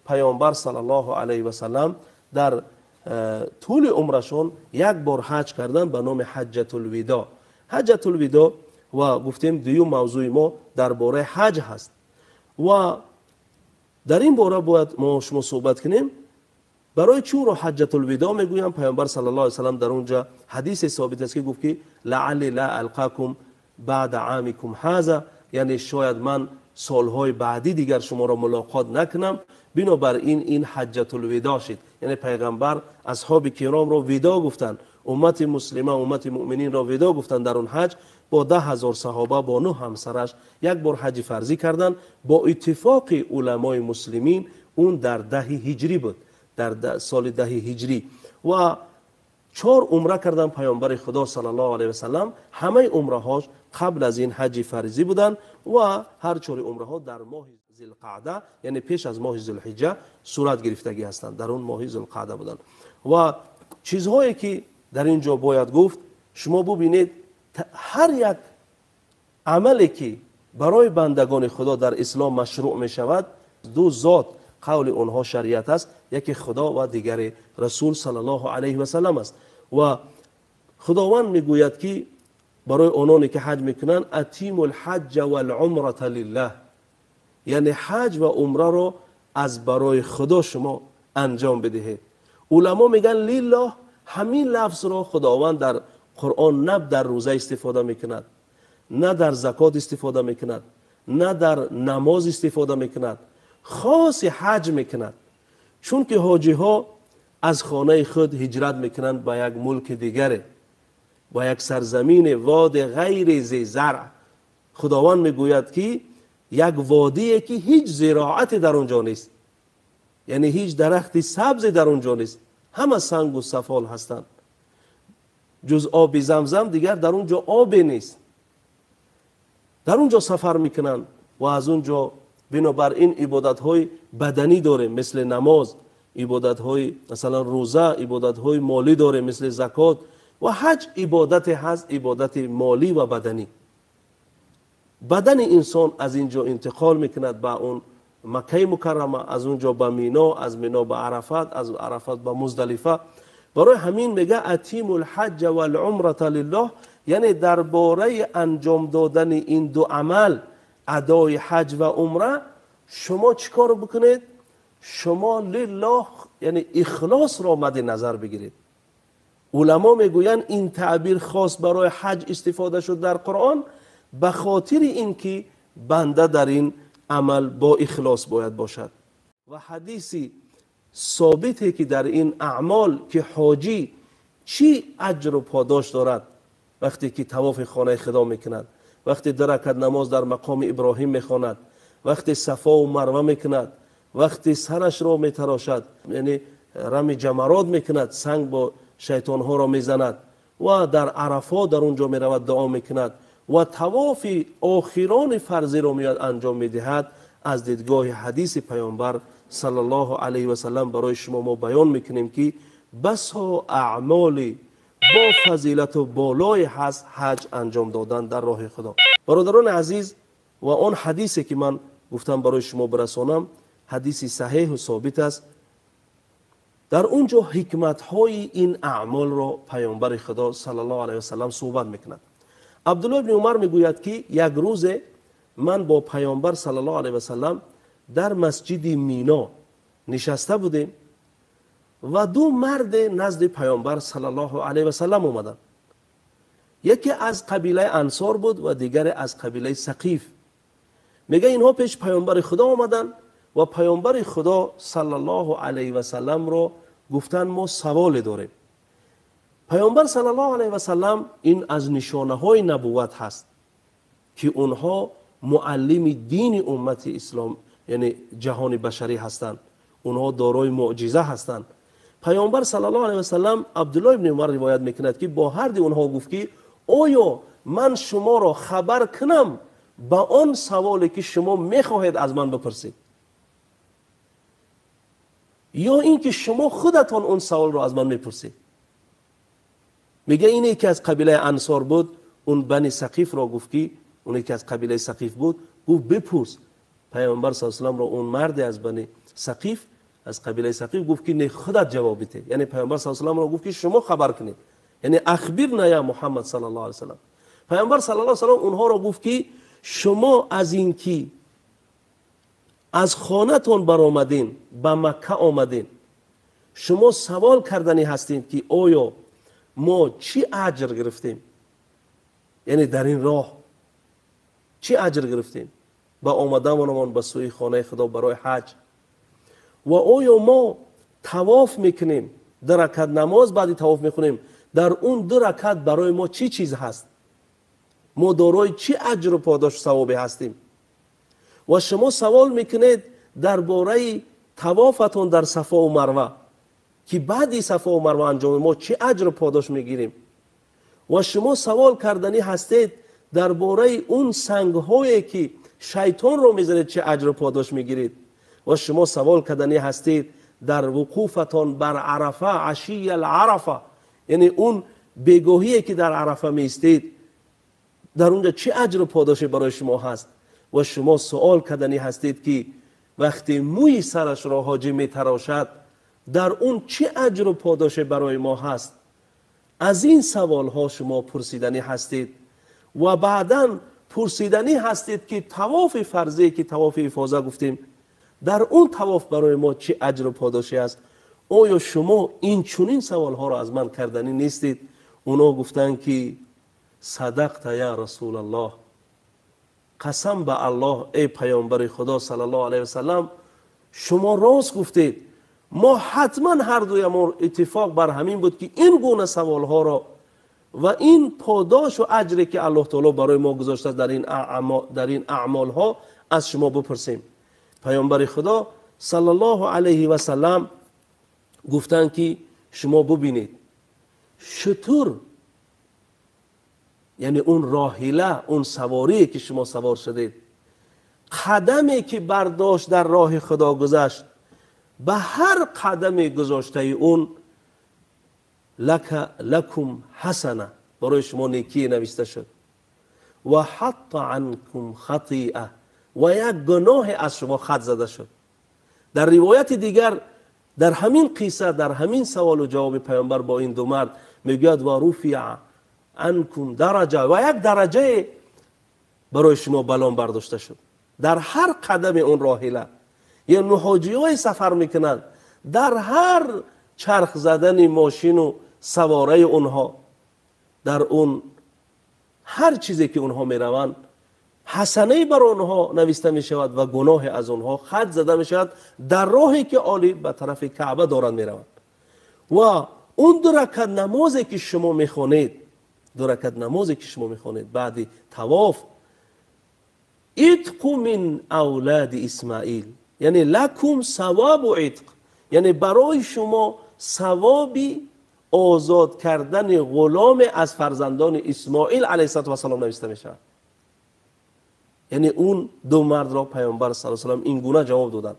Паёмбар саллаллоҳу алайҳи васаллам дар тӯли умрашон як бор ҳаҷ карданд ба номи ҳаҷҷатул-видоъ. Ҳаҷҷатул-видоъ ва гуфтем дуюм мавзӯи мо дар бораи ҳаҷ ҳаст ва дар ин бора бояд мо шумо суҳбат кунем. Барои чӣ ӯро ҳаҷҷатул-видоъ мегӯям? Паёмбар саллаллоҳу алайҳи васаллам дар он ҷо ҳадисе собит аст, ки гуфт, ки лаалли ла алқакум баъда амикум ҳаза, яъне шояд ман солҳои баъдӣ дигар шуморо мулоқот накунам. Бинобар ин ин ҳаҷҷатул-видоъ шид. Яъне пайғамбар асҳоби киромро видоъ гуфтанд, уммати муслима, уммати муъмининро видоъ гуфтанд. Дар он ҳаҷ бо 10 000 саҳоба, бо нӯҳ ҳамсараш як бор ҳаҷи фарзӣ карданд. Бо иттифоқи уламои муслимин он дар 10-и ҳиҷрӣ буд, дар соли 10-и ҳиҷрӣ. Ва чор умра карданд паёмбари Худо саллаллоҳу алайҳи васаллам. Ҳамаи умраҳош қабл аз ин ҳаҷи фарзӣ буданд ва ҳар чори умраҳо дар моҳи Зилқаъда, яъне пеш аз моҳи Зулҳиҷҷа сурат гирифтагӣ ҳастанд, дар он моҳи Зулқаъда буданд. Ва чизҳое ки дар ин ҷо бояд гуфт, шумо бубинед, ҳар як амале ки барои бандагони Худо дар ислом машрӯъ мешавад, ду зот қавли онҳо шариат аст: яке Худо ва дигаре Расул саллаллоҳу алайҳи васаллам аст. Ва Худованд мегӯяд, ки барои ононе ки ҳаҷ мекунанд: атиммул ҳаҷҷа вал-умрата лиллаҳ, яъне ҳаҷ ва умраро аз барои Худо шумо анҷом бидиҳед. Уламо мегӯянд, лиллоҳ, ҳамин лафзро Худованд дар Қуръон на дар рӯза истифода мекунад, на дар закот истифода мекунад, на дар намоз истифода мекунад, хоси ҳаҷ мекунад. Чунки ҳоҷиҳо аз хонаи худ ҳиҷрат мекунанд ба як мулки дигаре, ба як сарзамини води ғайри зи заръ. Худованд мегӯяд, ки як водие ки ҳеҷ зироате дар он ҷо нест, яъне ҳеҷ дарахти сабзе дар он ҷо нест, ҳама сангу сафол ҳастанд, ҷуз оби Замзам дигар дар он ҷо обе нест. Дар он ҷо сафар мекунанд ва аз он ҷо бинобар ин ибодатҳои баданӣ дорем, мисли намоз, ибодатҳои масалан рӯза, ибодатҳои молӣ дорем, мисли закот ва ҳаҷ. Ибодате ҳаст, ибодати молӣ ва баданӣ. Бадани инсон аз ин ҷо интиқол мекунад ба он Маккаи Мукаррама, аз он ҷо ба Мино, аз Мино ба Арафат, аз Арафат ба Муздалифа. Барои ҳамин мега: атиммул ҳаҷҷа вал-умрата лиллоҳ, яъне дар бораи анҷом додани ин ду амал, адои ҳаҷ ва умра, шумо чӣ кор бикунед? Шумо лиллоҳ, яъне ихлосро мадди назар бигиред. Уламо мегӯянд, ин таъбир хос барои ҳаҷ истифода шуд дар Қуръон ба хотири ин ки банда дар ин амал бо ихлос бояд бошад. Ва ҳадиси собите ки дар ин аъмол, ки ҳоҷӣ чӣ аҷру подош дорад, вақте ки тавофи хонаи Худо мекунад, вақте ду ракат намоз дар мақоми Иброҳим мехонад, вақте Сафову Марва мекунад, вақте сарашро метарошад, яъне рами ҷамарот мекунад, санг бо шайтонҳоро мезанад ва дар Арафо дар он ҷо меравад, дуо мекунад ва тавофи охирони фарзиро меояд анҷом медиҳад, аз дидгоҳи ҳадиси паёмбар саллаллоҳу алайҳи васаллам барои шумо мо баён мекунем, ки басо аъмоли бо фазилату болое ҳаст ҳаҷ анҷом додан дар роҳи Худо. Бародарони азиз, ва он ҳадисе ки ман гуфтам барои шумо бирасонам, ҳадиси саҳеҳу собит аст. Дар он ҷо ҳикматҳои ин аъмолро паёмбари Худо саллаллоҳу алайҳи васаллам суҳбат мекунад. Абдулло ибни Умар мегӯяд, ки як рӯзе ман бо паёмбар саллаллоҳу алайҳи васаллам дар масҷиди Мино нишаста будем ва ду марде назди паёмбар саллаллоҳу алайҳи васаллам омаданд. Яке аз қабилаи ансор буд ва дигаре аз қабилаи Сақиф. Мега, инҳо пеш паёмбари Худо омаданд ва паёмбари Худо саллаллоҳу алайҳи васалламро гуфтанд: мо саволе дорем. Паёмбар саллаллоҳу алайҳи васаллам, ин аз нишонаҳои набувват ҳаст, ки онҳо муаллими дини уммати ислом, яъне ҷаҳони башарӣ ҳастанд, онҳо дорои мӯъҷиза ҳастанд. Паёмбар саллаллоҳу алайҳи васаллам, Абдулло ибни Умар ривоят мекунад, ки бо ҳарди онҳо гуфт, ки оё ман шуморо хабар кунам ба он саволе ки шумо мехоҳед аз ман бипурсед, ё ин ки шумо худатон он саволро аз ман мепурсед? Мега, ине ки аз қабилаи ансор буд, он бани Сақифро гуфт, ки оне ки аз қабилаи Сақиф буд, гуфт: бипурс. Паёмбар с саламро он марде аз бани Сақиф аз қабилаи Сақиф гуфт ки не, худат ҷавоб бите. Яъне Паёмбар саллаллоҳу алайҳи васаллам гуфт ки шумо хабар кунед, яъне ахбирна я Муҳаммад саллаллоҳу алайҳи васаллам. Паёмбар саллаллоҳу алайҳи васаллам онҳоро гуфт ки шумо аз ин ки аз хонатон баромадин, ба Макка омадин, шумо савол кардани ҳастед ки оё мо чӣ аҷр гирифтем, яъне дар ин роҳ чӣ аҷр гирифтем ба омаданамон ба сӯи хонаи Худо барои ҳаҷ, ва оё мо тавоф мекунем, ду ракат намоз баъди тавоф мехонем, дар он ду ракат барои мо чӣ чиз ҳаст, мо дорои чӣ аҷру подошу савобе ҳастем. Ва шумо савол мекунед дар бораи тавофатон дар Сафову Марва, ки баъди Сафову Марва анҷом мо чӣ аҷру подош мегирем. Ва шумо савол карданӣ ҳастед дар бораи он сангҳое ки шайтонро мезанед, чӣ аҷру подош мегиред. Ва шумо савол карданӣ ҳастед дар вуқуфатон бар Арафа, ашия ал-Арафа, яъне он бегоҳие ки дар Арафа меистед, дар онҷо чӣ аҷру подоше барои шумо ҳаст. Ва шумо суол карданӣ ҳастед ки вақте мӯи сарашро ҳоҷӣ метарошад, дар он чӣ аҷру подоше барои мо ҳаст. Аз ин саволҳо шумо пурсиданӣ ҳастед. Ва баъдан пурсиданӣ ҳастед ки тавофи фарзие ки тавофи ифоза гуфтем, дар он тавоф барои мо чӣ аҷру подоше аст. Оё шумо ин чунин саволҳоро аз ман карданӣ нестед? Оно гуфтанд ки садақта я Расулаллоҳ, қасам ба Аллоҳ, эй Паёмбари Худо саллаллоҳу алайҳи васаллам, шумо рост гуфтед. Мо ҳатман ҳар дуямон иттифоқ бар ҳамин буд ки ин гуна саволҳоро ва ин подошу аҷре ки Аллоҳ таоло барои мо гузоштааст дар ин аъмолҳо аз шумо бипурсем. Паёмбари Худо саллаллоҳу алайҳи васаллам гуфтанд ки шумо бубинед, шутур, яъне он роҳила, он саворие ки шумо савор шудед, қадаме ки бардошт дар роҳи Худо гузашт, ба ҳар қадаме гузоштаи он лакум ҳасана, барои шумо некие нависта шуд, ва ҳатта анкум хатиа, ва як гуноҳе аз шумо хат зада шуд. Дар ривояти дигар дар ҳамин қисса, дар ҳамин саволу ҷавоби Паёмбар бо ин ду мард мегӯяд ва руфиа анкум дараҷа, ва як дараҷае барои шумо балон бардошта шуд. Дар ҳар қадами он роҳила, ё муҳоҷиҳое сафар мекунанд, дар ҳар чарх задани мошину савораи онҳо, дар он ҳар чизе ки онҳо мераванд, ҳасанае бар онҳо нависта мешавад ва гуноҳе аз онҳо хат зада мешавад дар роҳе ки олӣ ба тарафи Каъба доранд мераванд. Ва он ду ракат намозе ки шумо мехонед, ду ракат намозе ки шумо мехонед баъди тавоф, итқу мин авлади Исмаил, яъне лакум савобу итқ, яъне барои шумо савоби озод кардани ғуломе аз фарзандони Исмоил алайҳиссалоту вассалом нависта мешавад. Яъне он ду мардро Паёмбар саллаллоҳу алайҳи васаллам ин гуна ҷавоб доданд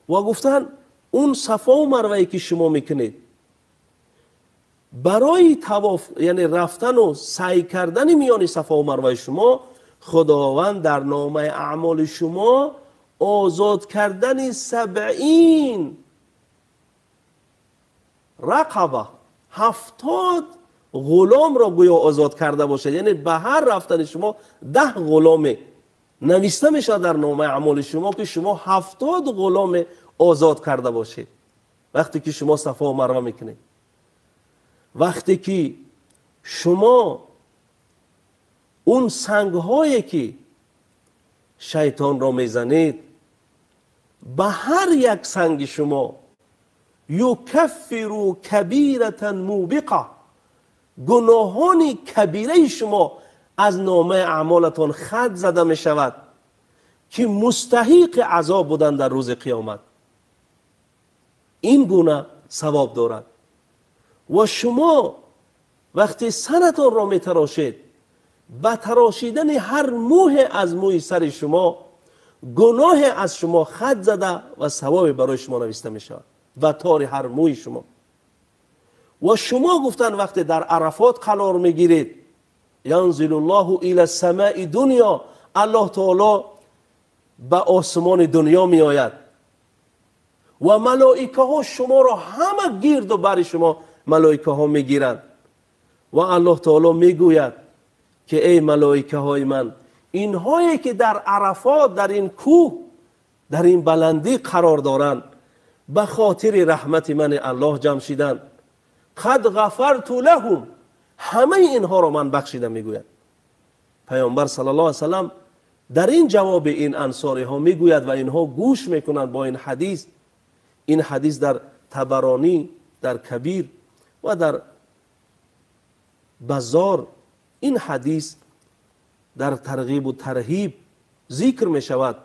ва гуфтанд он Сафову Марвае ки шумо мекунед барои тавоф, яъне рафтану саъй кардани миёни Сафову Марваи шумо, Худованд дар номаи аъмоли шумо озод кардани 70 рақаба, 70 ғуломро гӯё озод карда бошад. Яъне ба ҳар рафтани шумо 10 ғуломе нависта мешавад дар номаи аъмоли шумо ки шумо 70 ғуломе озод карда бошед вақте ки шумо Сафо Марва мекунед. Вақте ки шумо он сангҳое ки шайтонро мезанед, ба ҳар як санги шумо юкаффиру кабиратан мубиқа, гуноҳони кабираи шумо аз номаи аъмолатон хат зада мешавад ки мустаҳиқи азоб буданд дар рӯзи қиёмат. Ин гуна савоб дорад. Ва шумо вақте саратонро метарошед, ба тарошидани ҳар мӯҳе аз мӯи сари шумо гуноҳе аз шумо хат зада ва савобе барои шумо нависта мешавад ба тори ҳар мӯи шумо. Ва шумо гуфтанд вақте дар Арафот қарор мегиред, янзилуллоҳу ила самаи дунё, Аллоҳ таоло ба осмони дунё меояд Ва малоикаҳо шуморо ҳама гирду бари шумо малоикаҳо мегиранд. Ва Аллоҳ таоло мегӯяд ки эй малоикаҳои ман, инҳое ки дар Арафот, дар ин кӯҳ, дар ин баландӣ қарор доранд, ба хотири раҳмати мани Аллоҳ ҷамъ шиданд. Қад ғафарту лаҳум, ҳамаи инҳоро ман бахшидам, мегӯяд. Паёмбар саллаллоҳу алайҳи васаллам дар ин ҷавоби ин ансориҳо мегӯяд ва инҳо гӯш мекунанд бо ин ҳадис. Ин ҳадис дар Табаронӣ, дар Кабир ва дар Базор ин ҳадис дар тарғибу тарҳиб зикр мешавад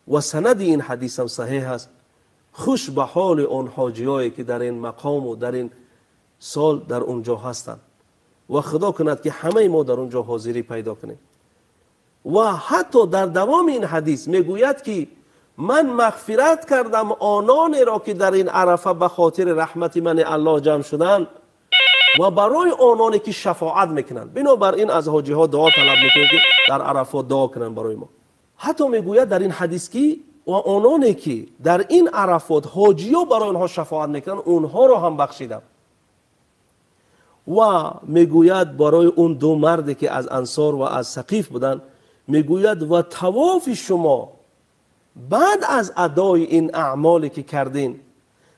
ва санади ин ҳадис ҳам саҳеҳ аст. Хуш ба ҳоли он ҳоҷиҳое ки дар ин мақому дар ин сол дар он ҷо ҳастанд ва худо кунад ки ҳамаи мо дар он ҷо ҳозирӣ пайдо кунем. Ва ҳатто дар давоми ин ҳадис мегӯяд ки ман мағфират кардам ононеро ки дар ин Арафа ба хотири раҳмати мани Аллоҳ ҷамъ шуданд ва барои ононе ки шафоат мекунанд. Бинобар ин аз ҳоҷиҳо дуо талаб мекунем ки дар Арафот дуо кунанд барои мо. Ҳатто мегӯяд дар ин ҳадис ки ва ононе ки дар ин Арафот ҳоҷиҳо барои онҳо шафоат мекунанд, онҳоро ҳам бахшидам. Ва мегӯяд барои он ду марде ки аз Ансор ва аз Сақиф буданд, мегӯяд ва тавофи шумо баъд аз адои ин аъмоле ки кардин,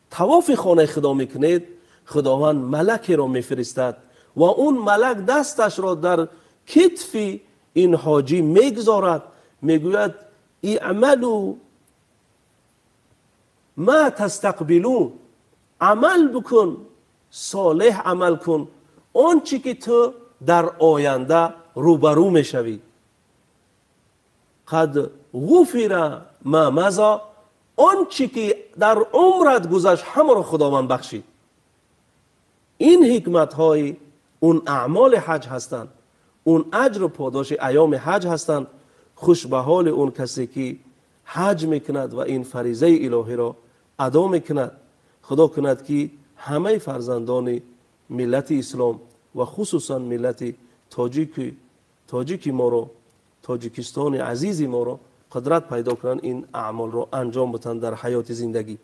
тавофи хонаи Худо мекунед, Худованд малакеро мефиристад ва он малак дасташро дар китфи ин ҳоҷӣ мегузорад, мегӯяд иъмалу ма тастақбилун, амал бикун, солеҳ амал кун, он чӣ ки ту дар оянда рӯбарӯ мешавӣ. Қад ғуфира ма маза, он чӣ ки дар умрат гузашт ҳамаро Худованд бахшид. Ин ҳикматҳои он аъмоли ҳаҷ ҳастанд, он аҷру подоши айёми ҳаҷ ҳастанд. Хуш ба ҳоли он касе ки ҳаҷ мекунад ва ин фаризаи илоҳиро адо мекунад. Худо кунад ки ҳамаи фарзандони миллати ислом ва хусусан миллати тоҷики моро, Тоҷикистони азизи моро қудрат пайдо кунанд, ин аъмолро анҷом бутанд дар ҳаёти зиндагӣ.